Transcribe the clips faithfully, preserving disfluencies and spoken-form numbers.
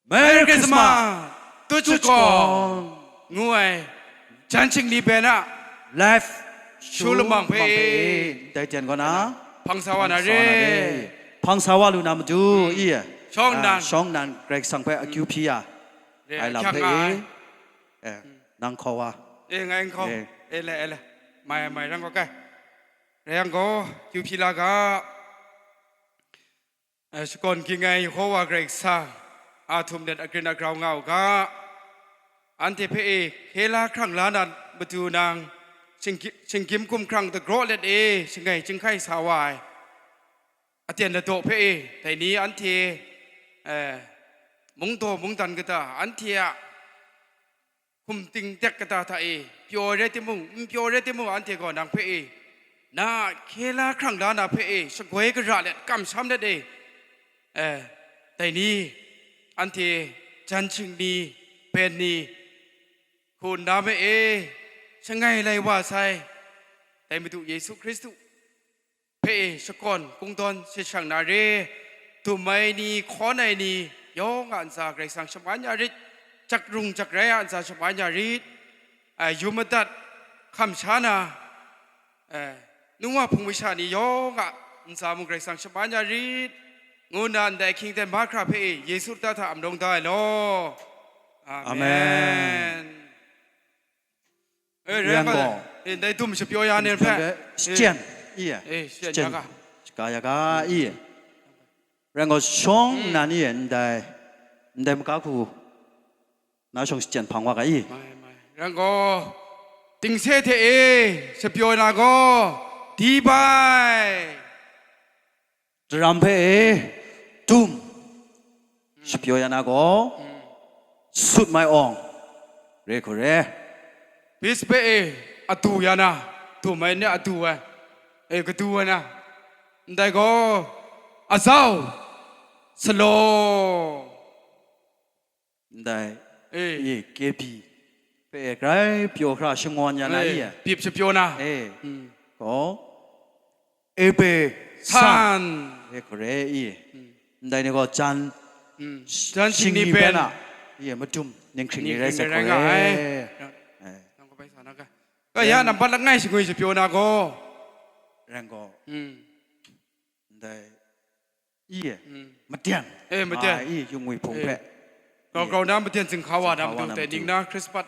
Merry Christmas, Tut Shakawn ngu ai jan shingli pen a live show lamang hpe ndai ten kaw na hpang sa wa na re. Hpang sa wa lu na matu i, shawng nnan, shawng nnan Karai Kasang hpe akyu hpyi ya ai lam hpe e, nang hkaw wa. E, ngai n hkaw. E le, e le. Mai, mai rang kaw kai. Rai yang gaw, kyu hpyi la ga. Eh, shakawn ging ai Yehowa Karai Kasang, a htum let agrin agrau nga u ga, anhte hpe e hkye la hkrang la na matu nang, shinggi-, shinggyim hkumhkrang dagraw let e shangai chyinghkai sa wa ai, aten ladaw hpe e, dai ni anhte, eh, mungdaw mungdan kata, anhte a hkum ting tek kata hta e, pyaw rai timung, n pyaw rai timung, anhte gaw nang hpe e, na a hkye la hkrang la na hpe e, shagoi gara let, kamsham let e, eh, dai ni, anhte jan shingni, pen ni, hku nna me e, shangai lai wa sai, dai Madu Yesu Hkristu hpe e shakawn kungdawn shashang na re, dum ai ni, hkawn ai ni, yawng a ntsa Karai Kasang shaman ya rit, jak rung jak rai a ntsa shaman ya rit, a, yu madat hkam sha na, eh, nu wa hpung masha ni yawng a ntsa mung Karai Kasang shaman ya rit, ngu nna ndai hkying ten mahkra hpe e Yesu lata hta amlawng da ai law. Amen. Amen. Eh, rai yang gaw, eh, ndai dum shapyaw ya ni hpe, shachyen, i e, eh, shachyen, shachyen ya ga, shaka ya ga, i e. Rai yang gaw, shawng nnan i e, ndai, ndai maga hku, na shawng shachyen hpang wa ga i. Mai, mai. Rai yang gaw, tingse hte e shapyaw na gaw, di bai. Daram hpe e dum shapyaw ya na gaw, sut mai awng re hku re. Bis hpe e adu ya na, dum ai ni adu ai, e kadu ai na, ndai gaw azau, salawng. Ndai, eh, i, K B hpe e grai pyaw hkra shangawn ya na, eh, i e? Bip shapyaw na. Eh, gaw, Ebe san, san, e hku re i e? Ndai ni gaw jan, mm, jan shingni shingni pen, pen a, i e, madum ninghkring ni rai sai hku re. Ninghkring rai nga ai. Eh. Nang kabai sa na ga. Ka ya nambat langai shingwi shapyaw na gaw. Rai yang gaw. Mm. Ndai, i e, mm, maten. Eh, maten. Ah, i, yung ngwi hpung, eh, hpe. Grau, i, grau na maten zinghka wa na, zinghka wa matu na dai matu. Ning na Christmas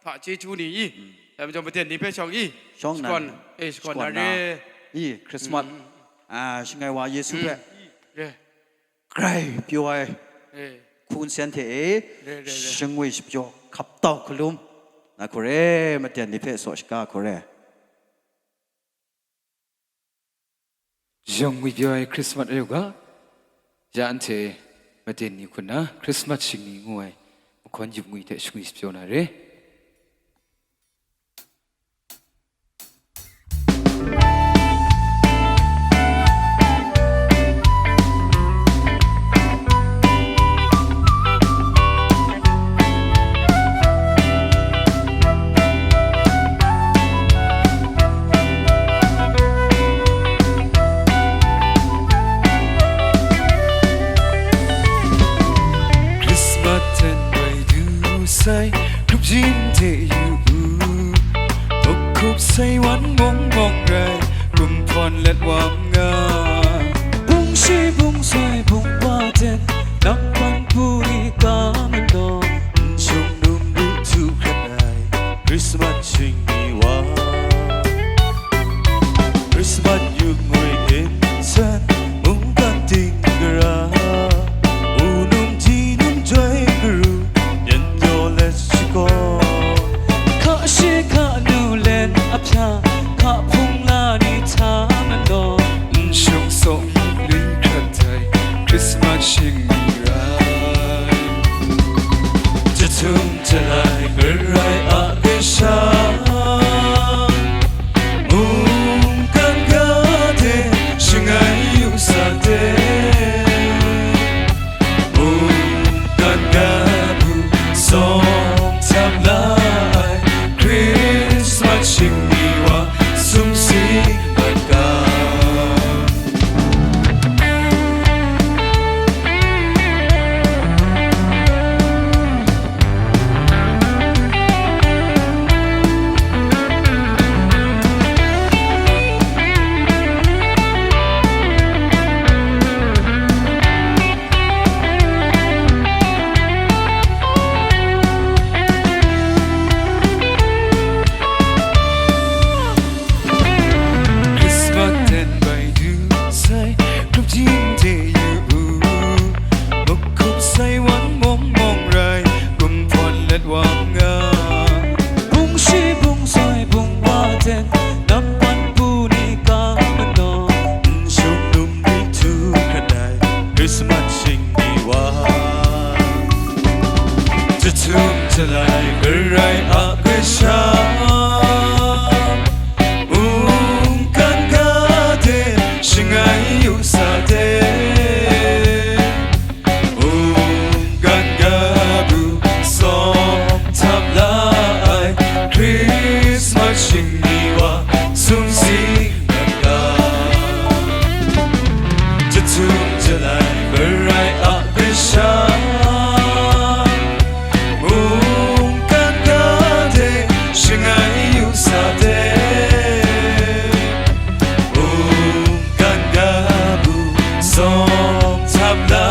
hta chyeju ni i. Mm. Dai majaw maten ni hpe shawng i. Shawng nnan. Shakawn, eh, shakawn, shakawn na na re. I, Christmas. Mm, mm, mm. Ah, shangai wa Yesu, mm, hpe. Re. Grai pyaw ai. Eh. Hku nsen hte e. Re, re, re. Shangwi shapyaw hkap tau hkalum. Na hku re, maten ni hpe saw shaga hku re. Yawng ngwi pyaw ai Christmas rai u ga, ya anhte maten ni hku nna Christmas shingni ngu ai mahkawn yup ngwi hte shingwi shapyaw na re. Christmas ten bai du sai, grup jin hte yu u, hkup hkup sai wan mung mung rai, kumhpawn let wam nga. Bung shi bung sai bung wa ten, nang man puri ka mano, n shung num du htu hkrat ai, Christmas shingni wa. Christmas yup ngwi nsen, mungkan ting gara, u num ji num joi garu, yan yaw let shakaw. Hka she hka nu len a hpya, hka hpung la ni hta manaw, n shung saw n lui hkrat ai, Christmas shingni ra. Sai wan mung mung rai, kumhpawn let wa nga. Bung shi bung soi bung wa ten, nampan pu ni ka manaw, n shung num ni htu hkrat ai, Christmas shing ni wa. Jahtum jalai garai a Kasha, mungkan ga de shangai yu sa de. Mungkan ga bu sawm htap la ai, Christmas shing ni wa sumsing na ga. Jahtum jalai garai a Kasha, mungkan ga de shangai yu sa de. Mungkan ga bu sawm htap la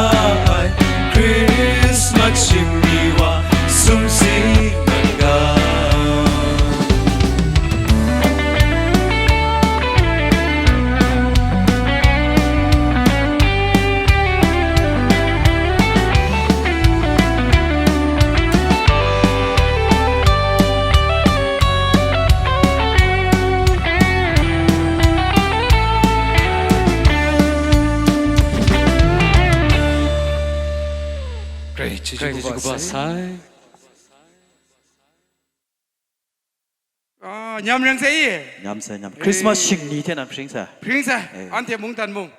ai, Christmas shing ni wa sumsing na ga. Grai chyeju kaba sai. Ah, nyam reng sai i? Nyam sai, nyam. Eh. Christmas shing ni hte nan hpring sai. Hpring sai. Eh. Anhte mungdan mung.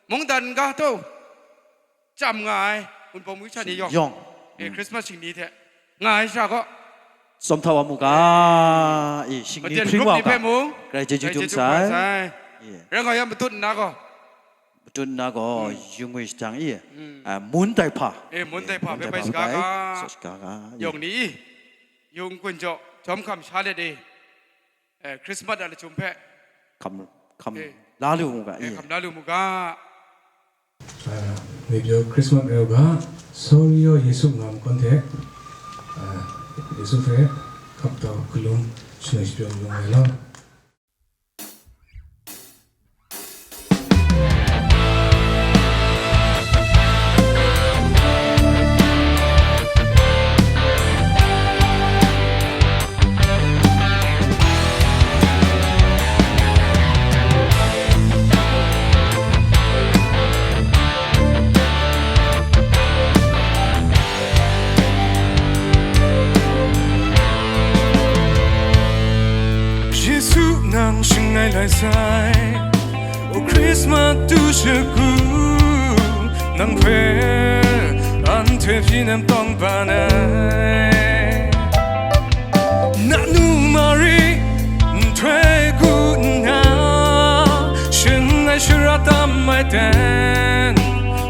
Mungdan ga taw. Chyam nga ai, Wunpawng mungchan ni yawng. Yawng. Eh, mm. Christmas shing ni hte. Nga ai sha gaw. Tsawm htau wa mu ga. Eh, shing ni hpring wa ga. Grai chyeju dum sai. Eh. Rai nga yang matut nna gaw. Matut nna gaw, mm, yung ngwi shajang i. Mm. Ah, mun tai hpa. Eh, mun tai hpa, eh, mun tai hpa bai shaga ga. Sa shaga ga. Yawng ni i. Yung kun jaw, jawm hkam sha let e. Eh, Christmas a lachyum hpe. Hkam, hkam, eh, la lu mu ga, eh, eh, hkam la lu mu ga. Ah, ngwi pyaw Christmas rai u ga, Sawri yaw Yesu nga makun hte, ah, Yesu hpe hkap tau galum shangai shapyaw lu nga ai law. Yesu nang shangai lai sai, o Christmas tu shagu, nang hpe anhte hpyi nem tawng ban ai. Na nu Mari nhtoi gu nna, shangai shara tam ai ten,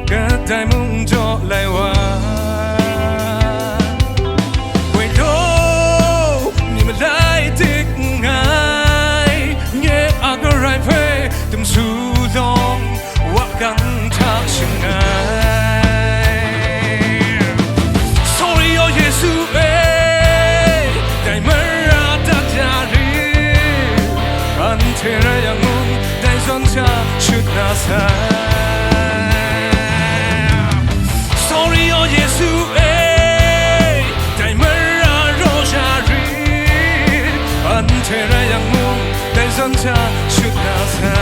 kadai mung jaw lai wa. Woi law, myi malai dik nngai, nye a Karai hpe damsu lawng, wa gang hta shangai. Sawri yaw Yesu e, dai mara dat ya rit, anhte rai yang mung, dai zawn hta shut na sai. Sawri yaw Yesu e, dai mara raw ya rit, anhte rai yang mung, dai zawn hta shut na sai.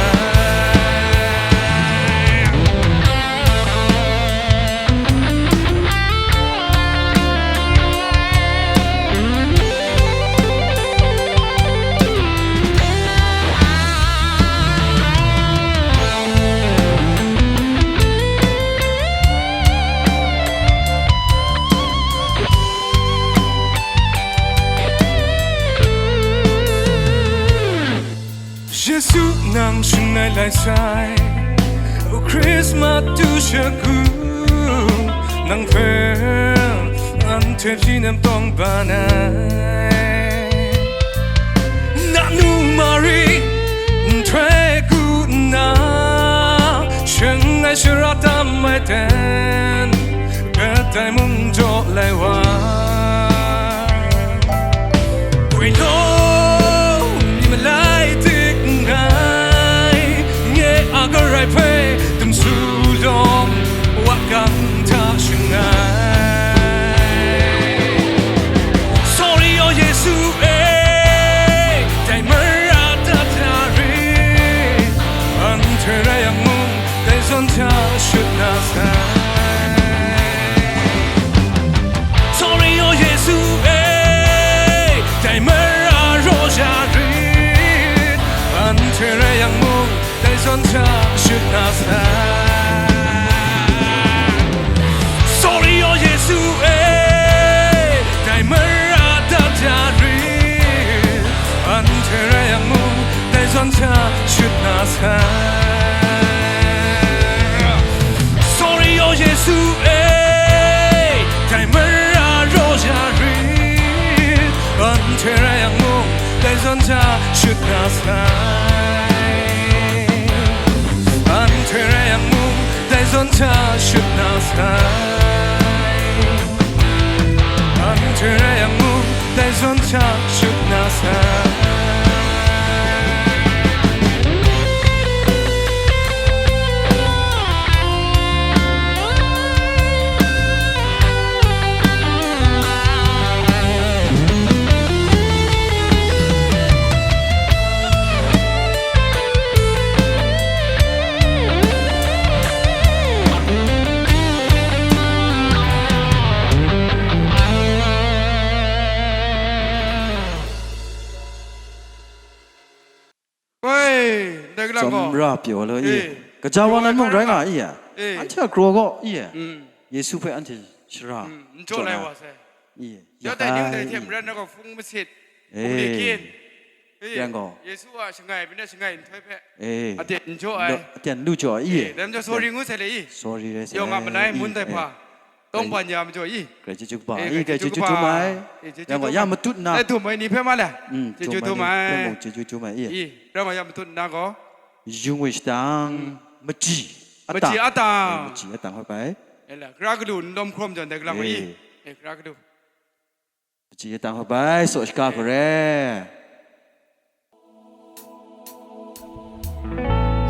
Yesu nang shangai lai sai, o Christmas tu shagu, nang hpe anhte hpyi nem tawng ban ai. Na nu Mari nhtoi gu nna, shangai shara tam ai ten, kadai mung jaw lai wa. Woi law, myi malai dik nngai, nye a Karai hpe damsu lawng, wa gang hta shangai. Zawn hta shut na sai. Sorry, o Yesu e, dai mara dat da rit, anhte rai yang mung, dai zawn hta shut na sai. Sorry, o Yesu e, dai mara raw ya rit, anhte rai yang mung, dai zawn hta shut na sai. Anhte rai yang mung, dai zawn hta shut na sai. Anhte rai yang mung, dai zawn hta shut na sai. Oi, ndai galang gaw. Tsawmra pyaw law i. Eh. Kaja wa nan mung rai nga i e. Eh. Anhte a kraw gaw i e. Mm. Yesu hpe anhte shara. Mm, n jaw lai wa sai. I e. Ya dai ning dai hte maren na gaw hpung masit. Eh. Hpung ni kyin. Eh, yang gaw. Yesu a shangai, pyi na shangai nhtoi hpe. Eh. Aten n jaw ai. Aten lu jaw ai i e. Eh, dai majaw sorry ngu sai le i. Sorry rai sai. Yawng a manai i, mun dai eh. Hpa. Tawng ban ya majaw i. Grai chyeju kaba, eh, i, grai chyeju htum ai. Eh, chyeju htum ai. Yang gaw, ya matut nna. Dai htum ai ni hpe ma le. Mm, chyeju htum ai. Hpe mung chyeju htum ai i. I, rai ma ya matut nna gaw. Yung we shatang, mm, maji atang. Maji atang. Eh, maji atang hoi bai. E la, kara kadu n lawm hkrawm jan dai galang i. Eh. Eh, kara kadu. Maji atang hoi bai, saw shaka hkare.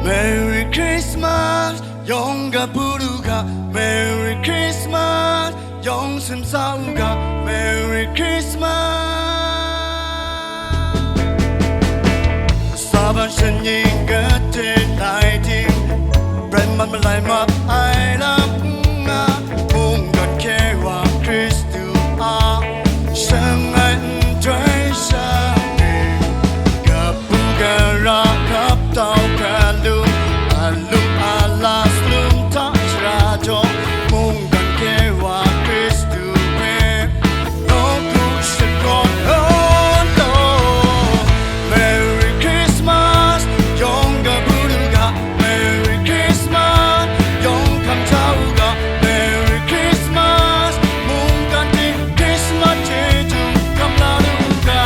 Merry Christmas, yawng kabu lu ga, Merry Christmas, yawng simsa u ga, Merry Christmas. Saban shanyin kate tai ting, pren man malai map ai lam n nga, mungkan hkye wa Hkristu a, shangai nhtoi sha ni, kabu gara kap tau hkra lung, alum ala slum hta shara jaw, mungkan hkye wa Hkristu hpe, nawku shakawn law law. Merry Christmas, yawng kabu lu ga, Merry Christmas, yawng hkam ja u ga, Merry Christmas, mungkan ting Christmas chyeju hkam la lu u ga.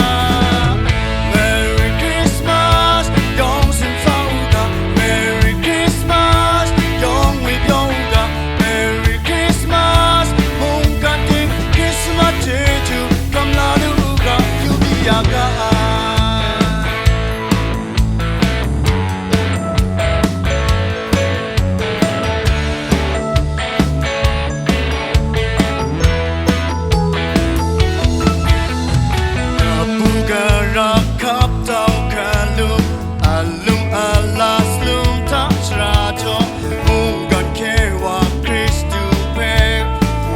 Merry Christmas, yawng simsa u ga, Merry Christmas, yawng ngwi pyaw u ga, Merry Christmas, mungkan ting Christmas chyeju hkam la lu u ga, U B ya ga ai. Kabu gara kap tau hkra lung, alum ala slum hta shara jaw, mungkan hkye wa Hkristu hpe,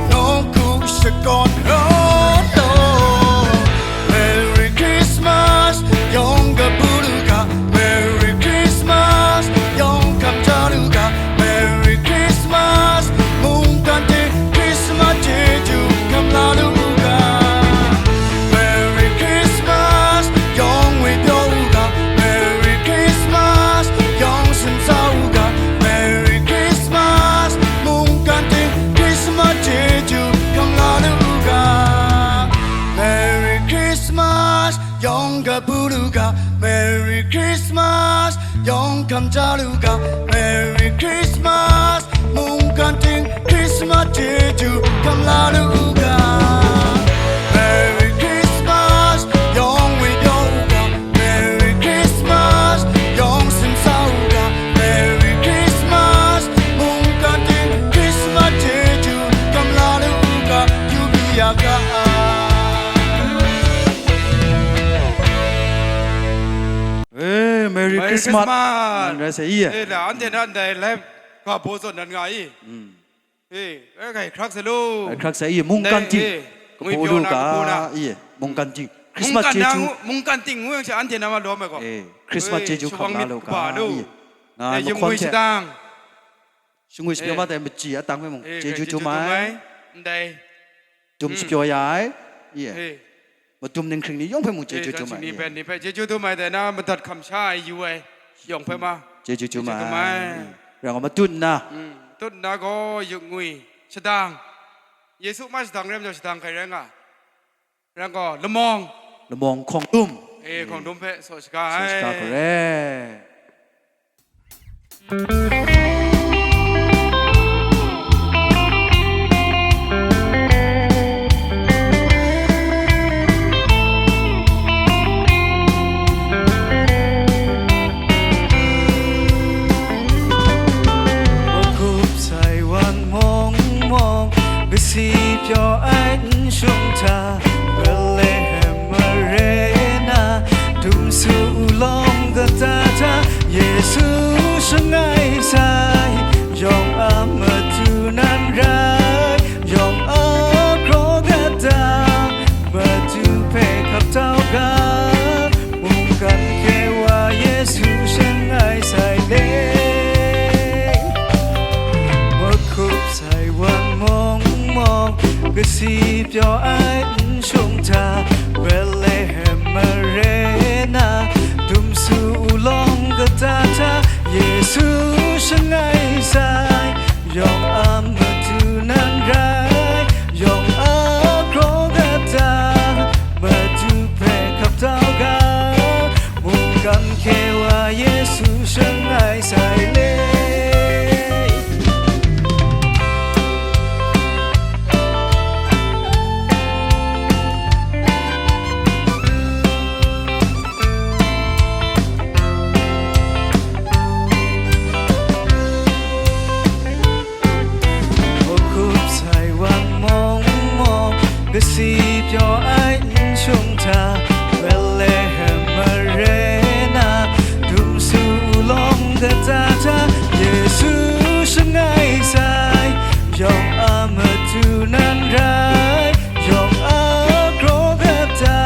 nawku shakawn law law. Merry Christmas, yawng kabu lu ga, Merry Christmas, yawng hkam ja lu ga, Merry Christmas, mungkan ting Christmas chyeju hkam la lu ga. Merry Christmas, yawng ngwi pyaw u ga, Merry Christmas, yawng simsa u ga, Merry Christmas, mungkan ting Christmas chyeju hkam la lu ga. Merry Christmas, yawng kabu lu ga, Merry Christmas, yawng hkam ja lu ga, Merry Christmas, mungkan ting Christmas chyeju hkam la lu ga. Merry Christmas, yawng ngwi pyaw u ga, Merry Christmas, yawng simsa u ga, Merry Christmas, mungkan ting Christmas chyeju hkam la lu ga, U B ya ga ai. Eh, Merry Christmas. Merry Christmas. Nan rai sai i e. Eh, la, anhte nan dai live ga baw zawn nan nga i. Mm. Eh, eh, grai hkrak sai law. Grai hkrak sai i e, mungkan ting. Eh, kabaw lu ga i e, mungkan ting. Christmas chyeju. Mungkan ting ngu yang sha anhte na ma lawm ai gaw. Eh, Christmas chyeju hkam la lu ga i e. Nga ai eh, yumngwi mahkawn hte shadang. Shingwi shapyaw eh, mat ai machyi atang hpe mung, eh, chyeju dum ai. Ndai. Dum mm, shapyaw ya ai. Ye. Eh. Madum ninghkring ni yawng hpe mung chyeju eh, dum ai. Ni ye. Pen ni hpe chyeju dum ai, dai na madat hkam sha ai yu ai yawng hpe ma. Chyeju dum ai. Ye. Rang matut nna. Mm, tut nna gaw yumngwi shadang. Yesu ma shadang rai majaw shadang hkai rai nga. Rai gaw, lamawng. Lamawng hkawng dum. Eh, hkawng dum hpe saw shaga ai. Saw shaga hkare. Mahkup sai wan mawng mawng, kasi pyaw ai nshung hta, Bethlehem mare na, dum su u lawng kata hta, Yesu shangai sai, yawng a matu nan rai, yawng a kraw kata, matu hpe hkap tau ga, mungkan hkye wa Yesu shangai sai le. Mahkup sai wan mawng mawng, kasi pyaw ai nshung hta, Bethlehem mare na, dum su u lawng kata hta, Yesu shangai sai, yawng a matu nan rai, yawng a kraw kata, matu hpe hkap tau ga, mungkan hkye wa Yesu shangai sai le. Mahkup sai wan mawng mawng, kasi pyaw ai nshung hta, Bethlehem mare na, dum su u lawng kata hta, Yesu shangai sai, yawng a matu nan rai, yawng a kraw kata,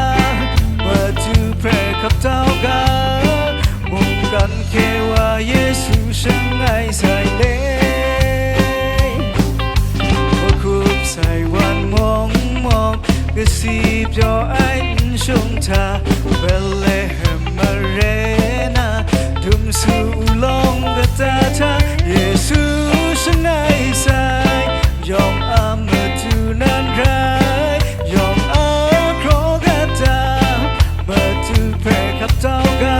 matu hpe hkap tau ga, mungkan hkye wa Yesu shangai sai le. Mahkup sai wan mawng mawng, kasi pyaw ai nshung hta, Bethlehem mare na, dum su u lawng kata hta, Yesu shangai sai, yawng a matu nan rai, yawng a kraw kata, matu hpe hkap tau ga,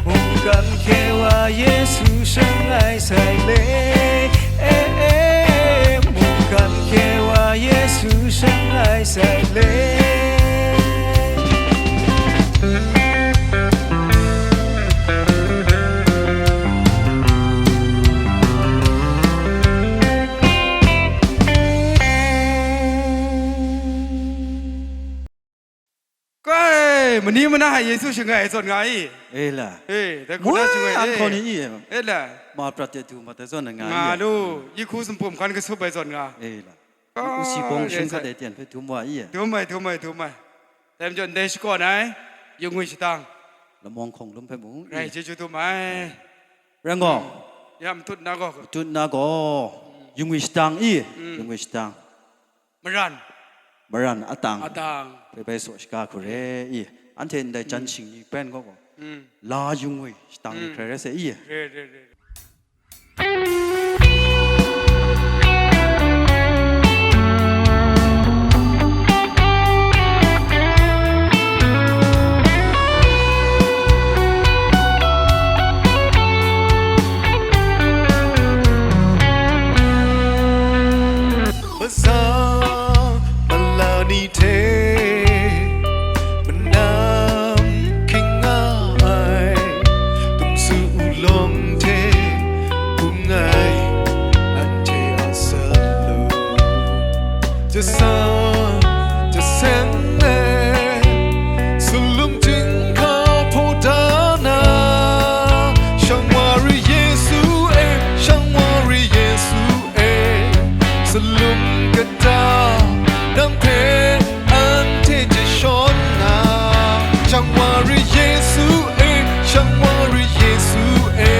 mungkan hkye wa Yesu shangai sai le. Eh, eh, mungkan hkye wa Yesu shangai sai le. Kai, mani mana hta Yesu shangai ai zawn nga i? E la. E, dai hku na shangai, an e. Hkaw ni i? E la. Ma prat de du ma dai zawn nga i? Nga lu, i hku zumpum hkan kasup ai zawn nga. E la. Ka, u si bawng shing hkat ai tian hpe dum wa i? Dum ai, dum ai, dum ai. Dai majaw ndai shakawn ai, yungwi shadang. Lamawng hkawng lum hpe mung i? Rai, chyeju dum ai. Rai gaw. Ya, matut na gaw. Matut na gaw, yungwi shadang i? Mm. Yungwi shadang. Maran. Maran atang. Atang. Hpe bai saw shaga hku re i. Anhte ndai jan shing ni pen gaw gaw. Mm. La yungwi shadang ni hkrai rai sai i. Re, re, re, re. Maza mala ni hte manam hking nga ai, dum su u lawng hte bung ai anhte a salum, jasan jasen e, salum jinghka hpaw da na, shang wa ri Yesu e, shang wa ri Yesu e, salum kata nang hpe anhte jashawn na, shang wa ri Yesu e, shang wa ri Yesu e,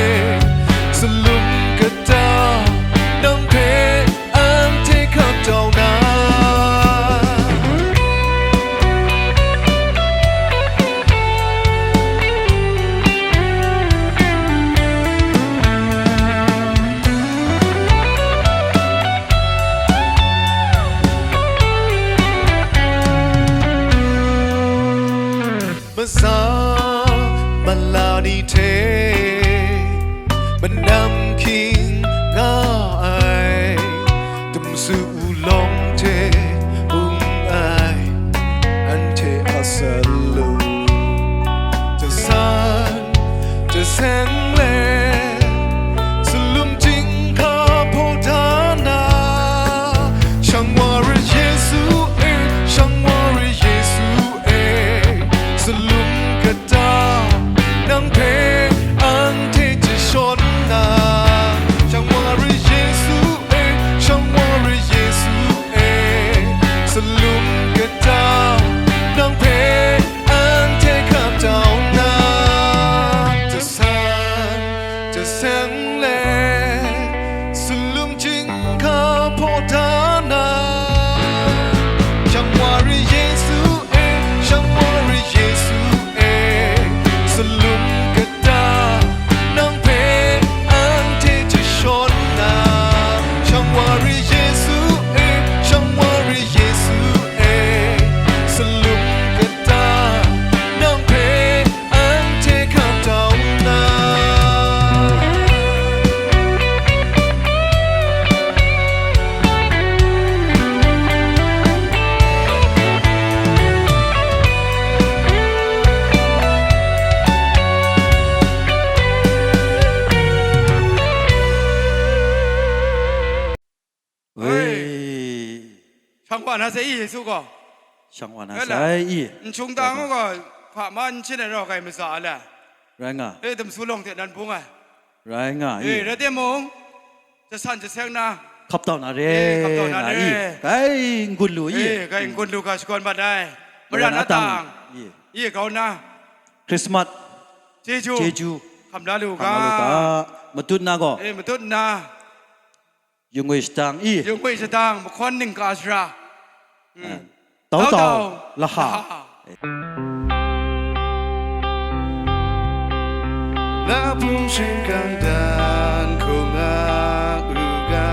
Sa mala ni hte manam hkying nga ai, damsu ulawng hte bung ai, anhte a salu, jasan jaseng le, salum chyinghka hpaw da na, shang wa re Yesu e, shang wa re Yesu e, salum kata nang hpe anhte jashawn na, shang wa re Yesu e, shang wa re Yesu e, salum kata nang hpe anhte hkap tau na, jasan jaseng le, salum chyinghka hpaw da na, shang wa re Yesu e, shang wa re Yesu e, salum kata nang hpe anhte jashawn na, shang wa re Yesu e, shang wa re Yesu e, salum kata nang hpe anhte hkap tau na. Woi. Shang wa na sai i Yesu gaw. Shang wa na sai i. N shung ta ngu gaw, hpa ma n shin ai rau kai masa a le. Rai nga. E, damsu lawng hte nan bung ai. Rai nga i. E, rai timung, jasan jaseng na. Hkap tau na re. E, hkap tau na re. Kai n-gun lu i. E, kai n-gun lu ga shakawn mat ai. Mara na tang. I. I grau na. Christmas. Chyeju. Chyeju. Hkam la lu ga. Hkam la lu ga. Matut na gaw. E, matut na. Yung ngwi shadang i. Yung ngwi shadang, mahkawn ning ka sara. Mm. Tau tau, laha. Laha. Na hpung shingkang dan hkung nga u ga,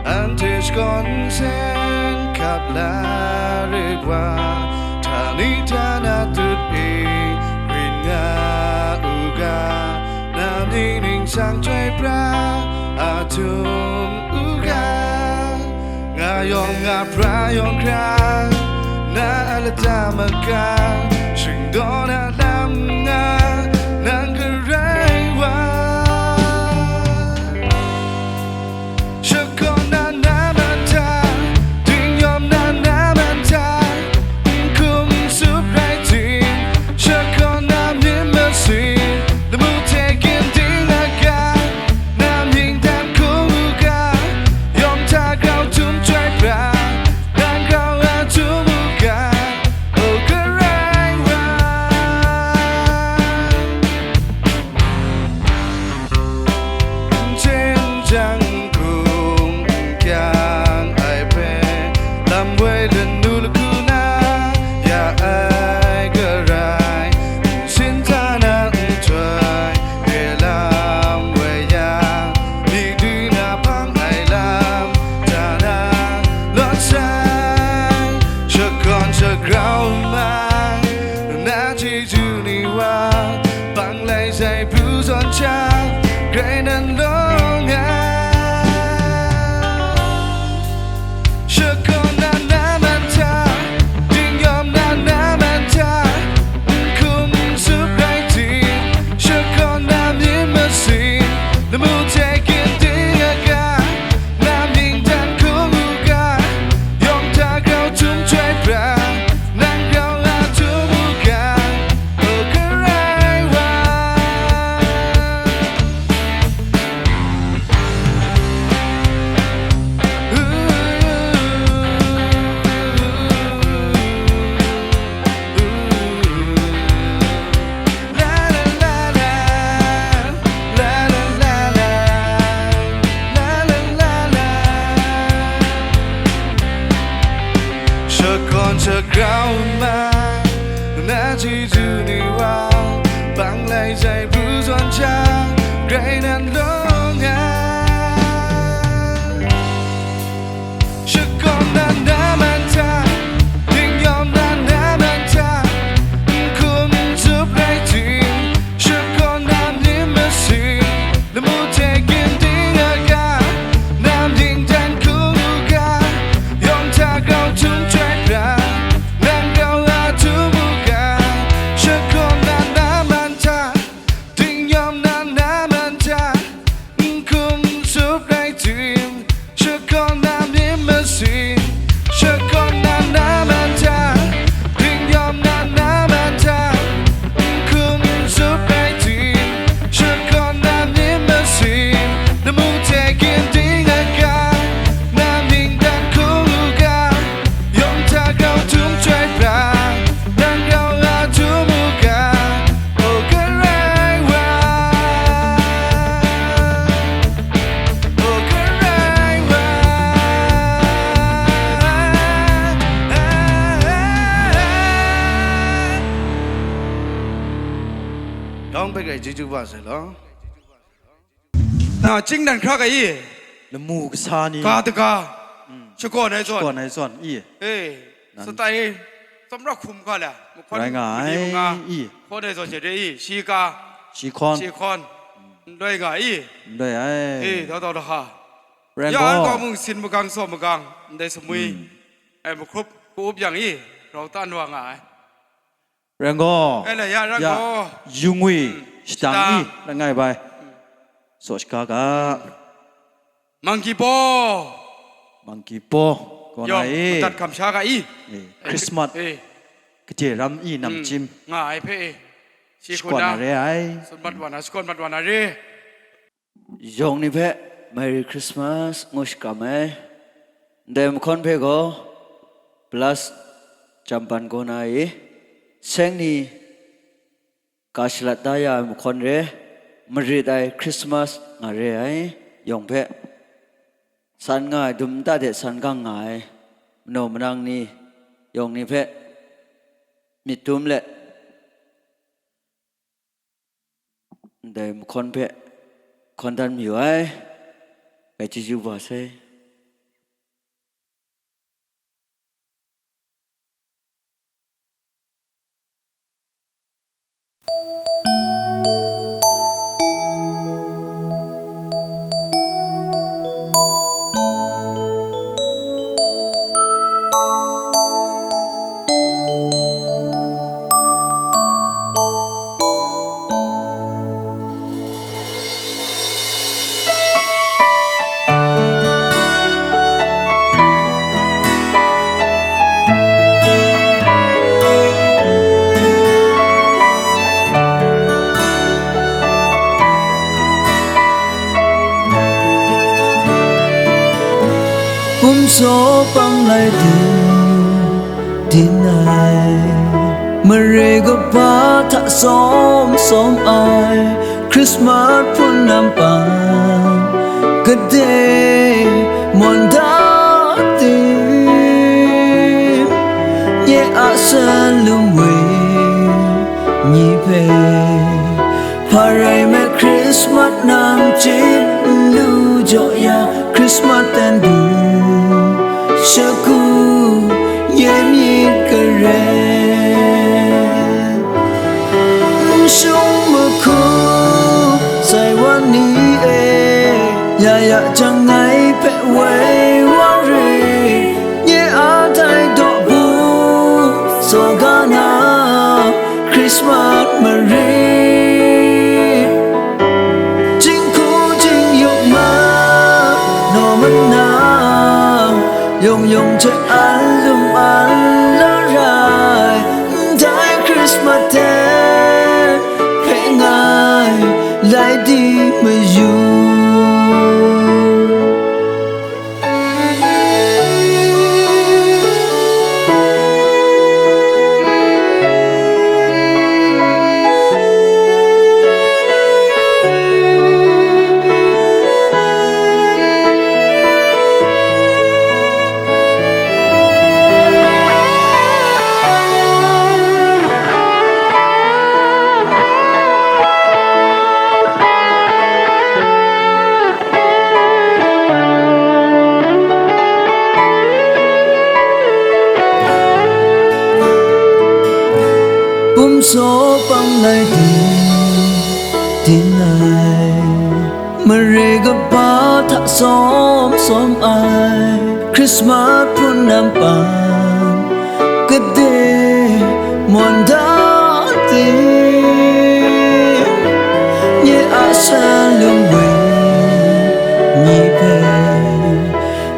anhte shakawn nsen hkap la re wa, htani htana tut e grin nga u ga, na mying ningsang chyoi pra a htum u ga, nga yawng nga pra yawng hkra, na a lata maga, shingdaw na lam nga, nang Karai wa. Shakawn na na mata, dingyawm na na mata, n hkum n sup rai tim, shakawn na myit masin, lamu hte ginding aga, na mying dan hkung u ga, yawng hta grau htum chyoi pra, nang grau a htum u ga, o Karai wa. Jen jang hkung n kyang ai hpe, lam woi lanu lagu na ya ai Karai, nsin hta na nhtoi, re lam woi yang, myi dwi na hpang ai lam hta na, lawt sai, shakawn shagrau mai, na chyeju ni wa, bang lai sai pru zawn cha, grai nan lawng ai. Shakawn na na mata, dingyawm na na mata, n hkum n sup rai tim, shakawn na myit masin, lamu hte ginding aga, na mying dan hkung u ga, yawng hta grau htum chyoi pra, nang grau a htum u ga, o Karai wa. Shakawn shagrau nna, na chyeju ni wa, bang lai sai pru zawn jang, grai nan lawng ai. Shakawn na na man hta, dingyawm na na man hta, n hkum Rai chyeju wa sai law. Na, ching dan hkra ga i, lamu kasa ni, ga daga, shakawn ai zawn, shakawn ai zawn i, e, nan satai, tsawmra hkum ga la, mahkawn rai nga ai, mali manga i, hkawn ai zawn sha de i, shi ga, shi hkawn, shi hkawn, n rai nga i, n rai ai, e, dau dau da ha. Rai ya, gaw, an gaw mung sin magang saw magang, ndai samwi, mm, ai mahkrup ka-up yang i, rau tan wa nga ai. Rai gaw, e, la ya, rai ya gaw, yungwi, mm, shadang shadang i, langai bai, mm, saw shaga ga. Monkey paw. Monkey paw, kaw na yawng e, madat hkam sha ga i. E, Christmas, e, gade ram i, mm, namchyim nga ai hpe e. Shi hku shakawn na, na re ai. Tsun mat wa na, shakawn mat wa na re. Yawng ni hpe Merry Christmas ngu shakram ai. Ndai mahkawn hpe gaw, Blast Jampan kaw na e, seng ni ga shalat da ya ai mahkawn re, marit ai Christmas nga re ai, yawng hpe san nga ai, dum nta de san gang nga ai, manaw manang ni, yawng ni hpe myit dum let, ndai mahkawn hpe hkawn dan mayu ai, ngai chyeju wa sai. Kumsaw pang lai ting, din ai, mare kaba hta sawm sawm ai, Christmas hpun nam pang, gade mawn da ting, nye a salum we ni hpe, hpa rai me Christmas nang chye n lu jaw ya, Christmas dan du shagu nye myit karen. N shung mahku sai wan ni e, ya ya jang ngai hpe woi wa re, nye a dai daw bu saw ga na, Christmas mare. Jinghku jingyuk ma, naw mana, yawng yawng hte an lum an la rai, ndai Christmas hte hpe ngai lai di mayu. Bum saw pang lai di, din ai, mare kaba hta sawm sawm ai, Christmas hpun nam pang, gade mawn da ting, nye a salum we ni hpe,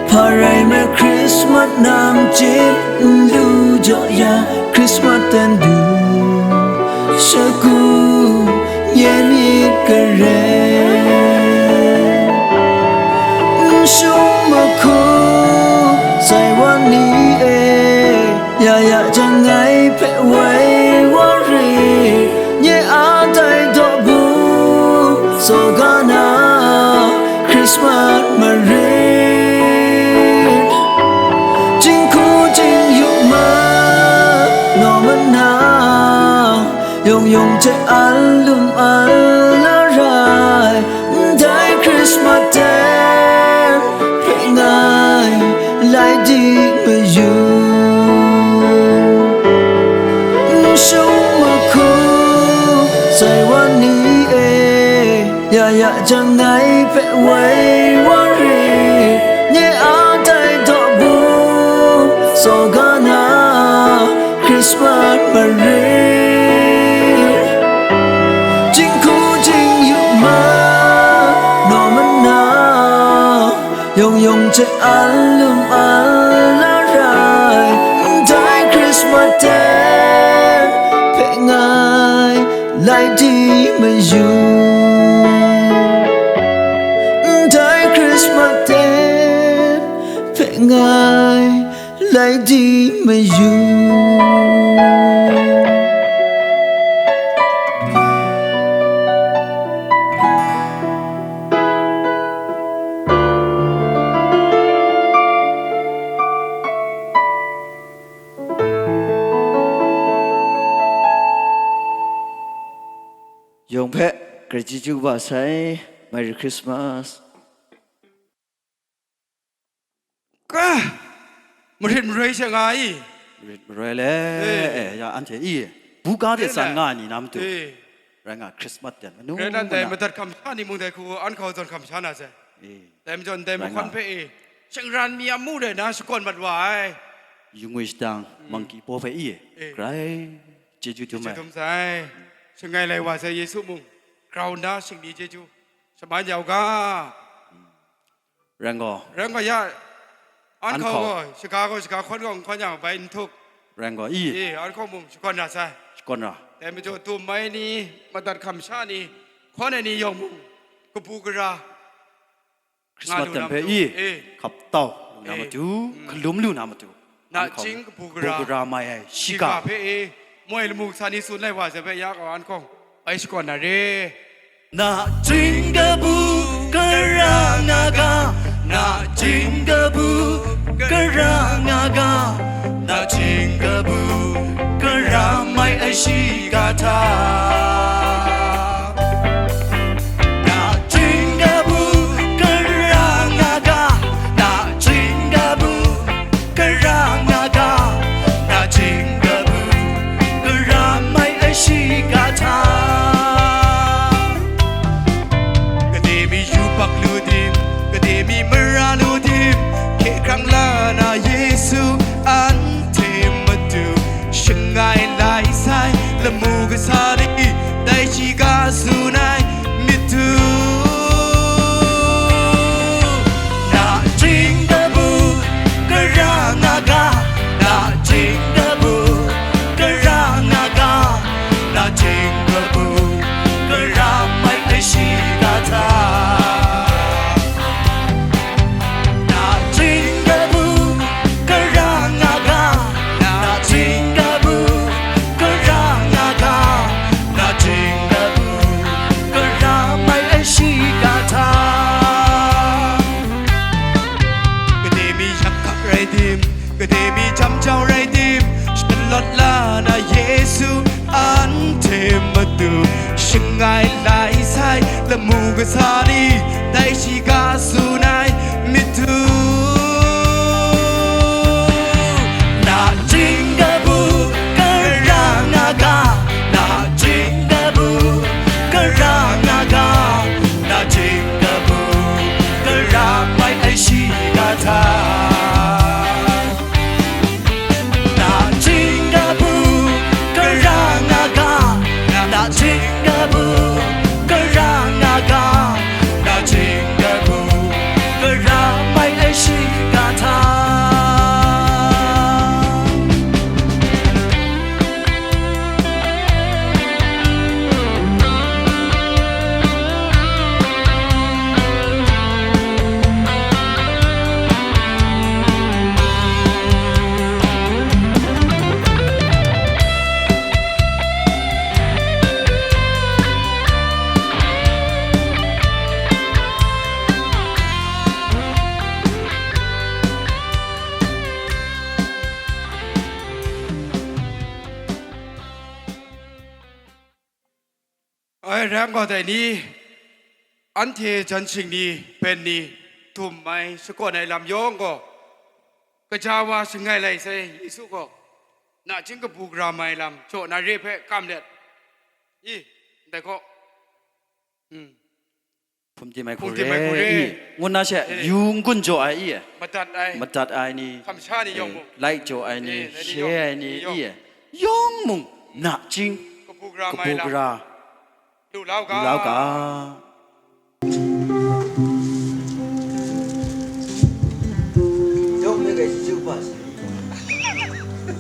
hpa rai me Christmas nang chye n lu jaw ya, Christmas dan du shagu nye myit karen. N shung mahku sai wan ni e, ya ya jang ngai hpe woi wa re, nye a dai daw bu saw ga na, Christmas mare. Jinghku jingyuk ma, naw mana, yawng Yawng hte an lum an la rai, ndai Christmas ten hpe ngai lai di mayu. N shung mahku sai wa ni e, ya ya jang ngai hpe woi wa rit, nye a tai daw bu, saw ga na Christmas marit. Jinghku jingyu ma, naw mana, yawng yawng hte an lum an la rai, ndai Christmas ten hpe ngai lai di mayu. Ndai Christmas ten hpe ngai lai di mayu. Yawng hpe, grai chyeju kaba sai, Merry Christmas. Ka, marit maroi she nga i? Marit maroi le, eh, ya anhte i, buga de tsan nga ai ni na matu, eh, rai nga Christmas ten manu rai nan dai muna madat hkam sha ni mung dai hku an hkau zawn hkam sha na sai. Eh. Dai majaw ndai mahkawn hpe e, shingran mi a mu rai na shakawn mat wa ai. Yungwi shadang, mm, mangki paw hpe i, eh, grai chyeju dum ai. Chyeju dum sai. Shangai lai wa sai Yesu mung, grau nna shingli chyeju shaman ya u ga. Rai gaw. Rai gaw ya, an hkau gaw, shaga gaw, shaga hkawn gaw, n hkawn yang, bai n htuk. Rai gaw, i. I, an hkau mung shakawn ra sai. Shakawn ra. Dai majaw, tum ai ni, madat hkam sha ni, hkawn ai ni yawng mung, kabu gara, Christmas ten hpe i, eh, hkap tau lu na matu, mm, hkalum lu na matu. Nachying kabu gara, kabu gara mai ai, shiga hpe e, moi lamu kasa ni tsun lai wa sai hpe ya kau an hkawng, bai shakawn na re. Nachying kabu gara nga ga, nachying kabu gara nga ga, nachying kabu gara mai ai shiga hta. Nachying kabu gara nga ga, nachying kabu gara nga ga, nachying kabu gara mai ai shiga hta. Gade mi yubak lu dim, gade mi mara lu dim, hkye hkrang la na Yesu anhte matu shangai lai sai, lamu kasa ni dai shiga tsun ai myit htu. Nachying kabu gara nga ga, nachying kabu gara nga ga, nachying kabu gara mai ai shiga hta. Nachying kabu gara nga ga, nachying kabu gara nga ga, nachying kabu gara mai ai shiga hta. Gade mi yak hkak rai dim, gade mi jam jau rai dim, shalawt la na Yesu anhte matu shangai lai sai, lamu kasa ni dai shiga tsun ai myit htu. Nachying kabu gara nga ga, nachying kabu gara nga ga, nachying kabu gara mai ai shiga hta. Nachying kabu gara nga ga, nachying kabu gara nga ga, nachying kabu gara mai ai shi Ai, rai nga dai ni, anhte jan shing ni, ben ni, dum ai, shakawn ai lam yawng gaw, kaja wa shangai lai sai, Yesu gaw, nachying kabu gara mai lam, jaw na re hpe kam let, i, ndai gaw, mm. Hpungdim ai hku re, i, ngu nna she, yu n-gun jaw ai, i, madat ai, madat ai ni, kamsha ni yawng mung, lai jaw ai ni, she ai ni, i, yawng mung, nachying kabu gara, lu lau ga.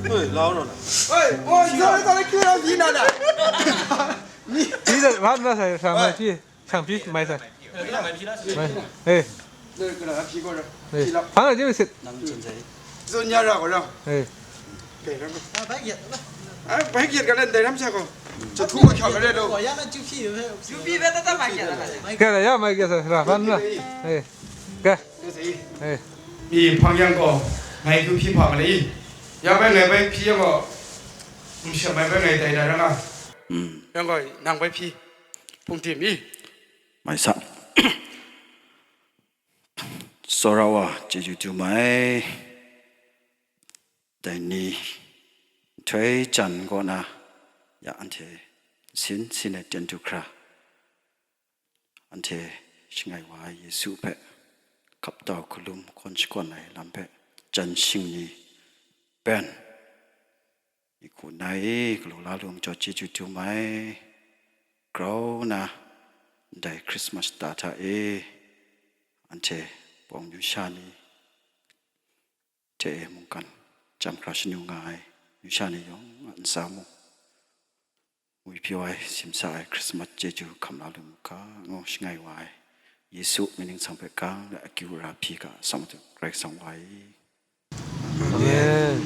对，捞着了。哎，我操，他的Q L P拿来。你这玩的啥？啥玩意？ 抢皮买菜。买，哎，那个皮过来，哎，皮了。反正就是， Zun ya ra ko ra. 哎， Ke ra ko. Ah, bai yet la. Ah, bai yet ka le ndai ram sa ko. Cha thu ma kya ka le do. Wa ya na ju phi yo. Ju phi be ta ta ma yet la. 给了，要买给谁是吧？反正，哎，给，哎， Ni hpang yang gaw, ngai du hpyi hpa ma le i? Ya bai ngai bai hpyi yang gaw, n sham ai bai ngai dai na ra nga. Yang gaw, nang bai hpyi, hpungdim i? Mai sa. Tsawra wa, chyeju tu mai. Dai ni, nhtoi jan kaw na, ya anhte sin sin ai ten du hkra. Anhte shangai wa ai Yesu hpe hkap tau hkalum hkawn shakawn ai lam hpe jan shing ni ben i hku nna e, galaw la lu ai majaw chyeju dum ai. Grau na ndai Krismas shata hta e anhte bawng numsha ni hte e mungkan chyam hkra shanu nga ai numsha ni yawng a ntsa mung, ngwi pyaw ai, simsa ai Krismas chyeju hkam la lu mu ga, ngu shangai wa ai Yesu mying ningsang hpe gang let akyu ara hpyi ga, Asak Madu Karai Kasang wa i. Amen.